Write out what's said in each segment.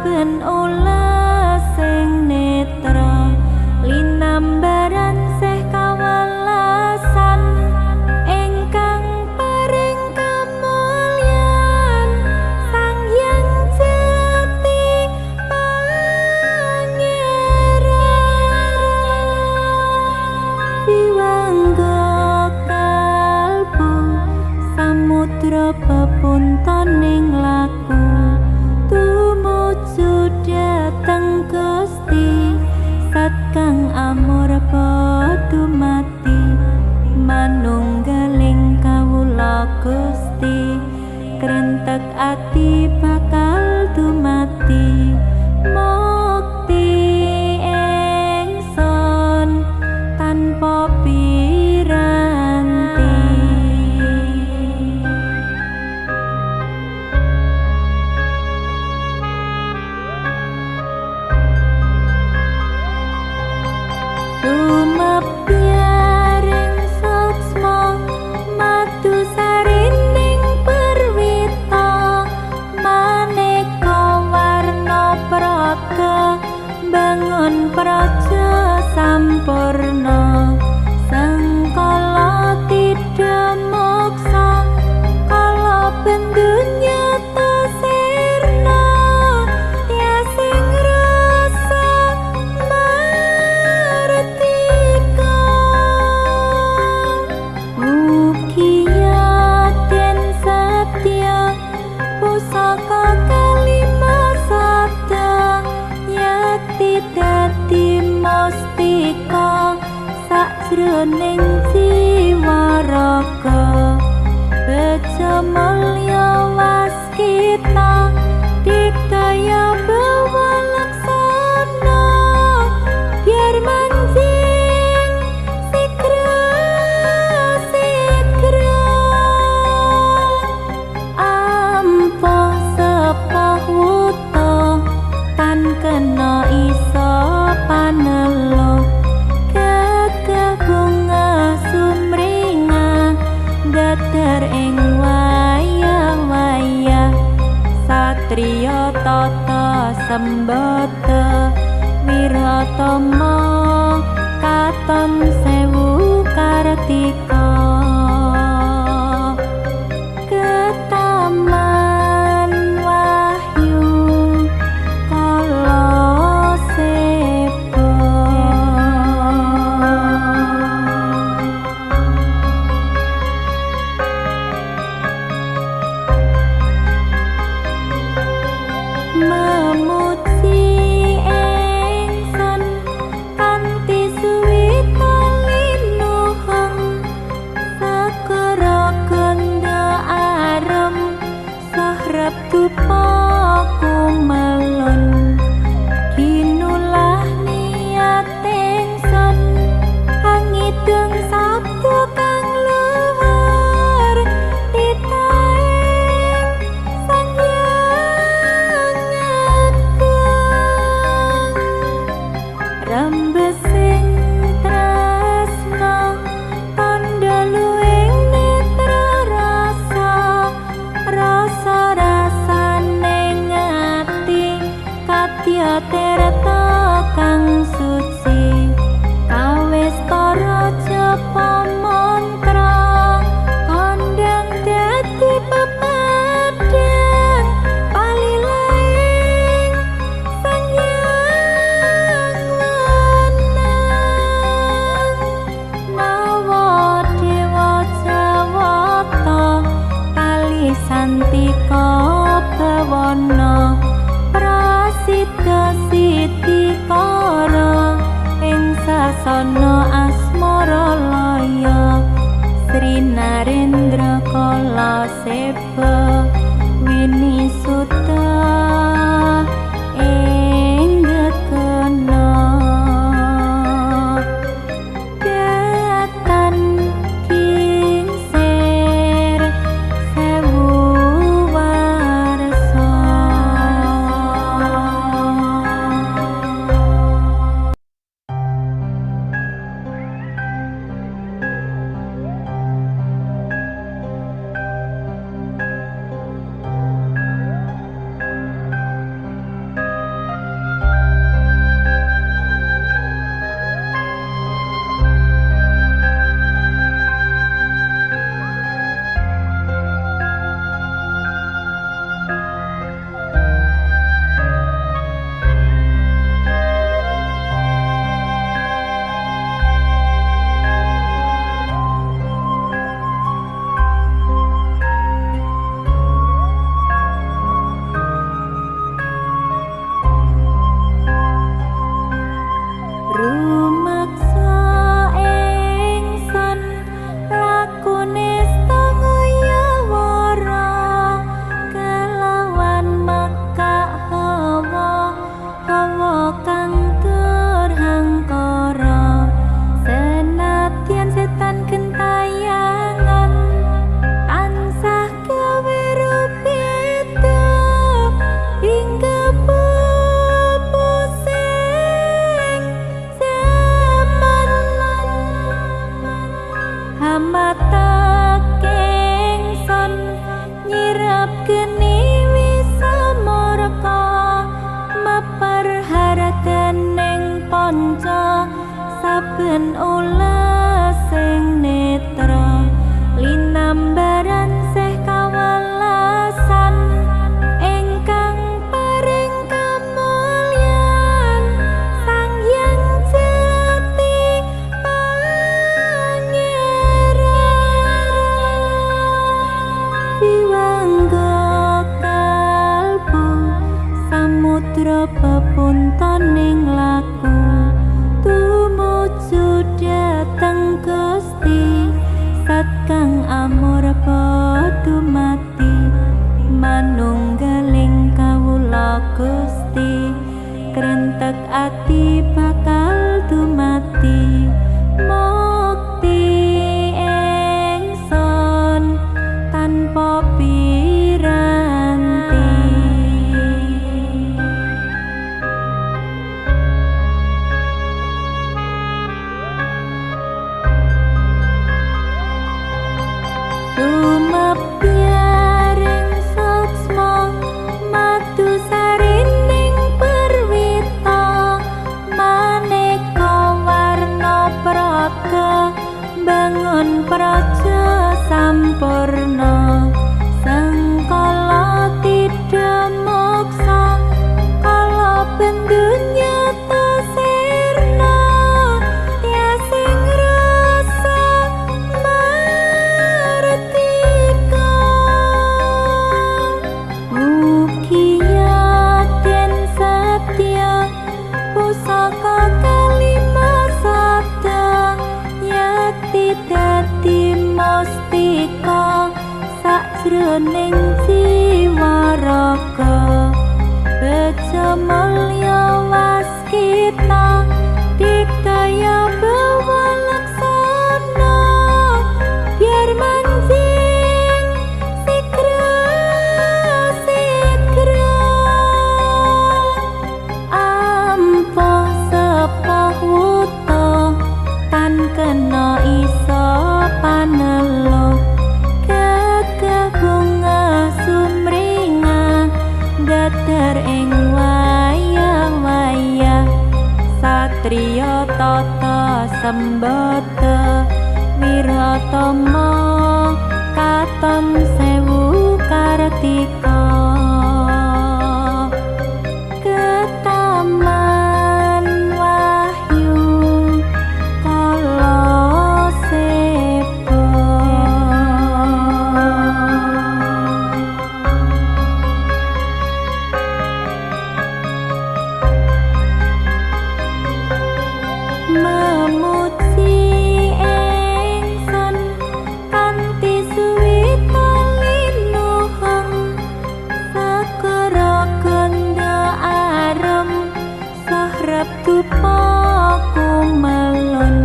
Saben ulasing netra linambaran seh kawelasan ingkang paring kamulyan Sang Hyang Jati Pangeran. Wiwangga kalbu samudra pepuntoning laku tumuju dhateng Gusti Sat kang amurpa dumati manunggaling kawula Gusti krentek ati bakal dumati mukti ingsun tanpa piranti. Lumebyaring suksma madu sarining perwita maneka warna praga bangun praja sampurna sengkala tidha moksa kala bendunya sirna tiasing rasa mardika. Mugia den satya pusaka kalima sabda yakti dadi mustika sakjroning jiwa raga bejo mulya waskita dikdaya bawa laksana biar manjing sigra sigra ampuh sepuh wuta tan kena iso panelo gagah bunga sumringah dader ing wayah-wayah satriya tata sembada wiratama katon sewu kartika. Ketaman wahyu kala seba. Memuji ingsun kanthi suwita linuhung sakara ganda arum sahrep dupa kumelun ginulah niat ingsun angidung sabda kang luhur titaing Sang Hyang Agung. Rembesing tresna tandha luwing netra rasa rasa rasane ati kadya tirta kang suci kawistara japa mantra kondang dadi pepadang palilaing Sang Hyang Wenang. Nawa dewa jawata tali santika bawana prasida sitikara ing sasana asmara laya Sri Narendra kala seba winisuta ing gekena datan kingsir sewu warsa. jroning jiwa raga bejo mulya waskita dikdaya bawa laksana biar manjing sigra sigra ampuh sepuh wuta tan kena iso panelo gagah bunga sumringah dader ing wayah-wayah satriya tata sembada wiratama katon sewu kartika ketaman wahyu kala seba. Memuji ingsun kanthi suwita linuhung segara ganda arum sahrep dupa kumelun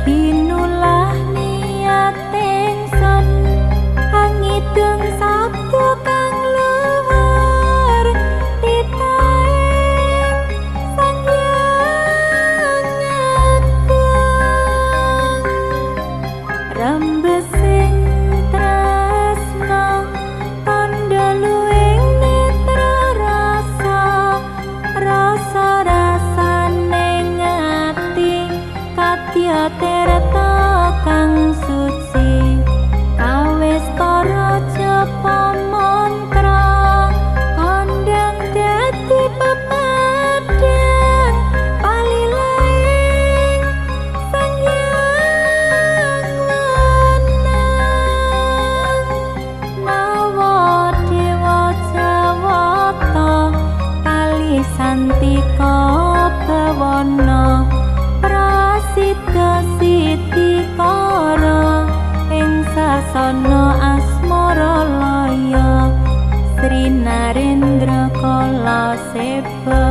ginulah niat ingsun angidung sabda kang luhur titaing Sang Hyang Agung rembesing tresna tandha luwing netra rasa rasa rasane ati kadya tirta kang suci kawis kara japa mantra kondang dadi pepadang palilaing Sang Hyang Wenang nawa dewa jawata tali santika bawana prasida sitikara ing sasana asmara laya Sri Narendra kala seba.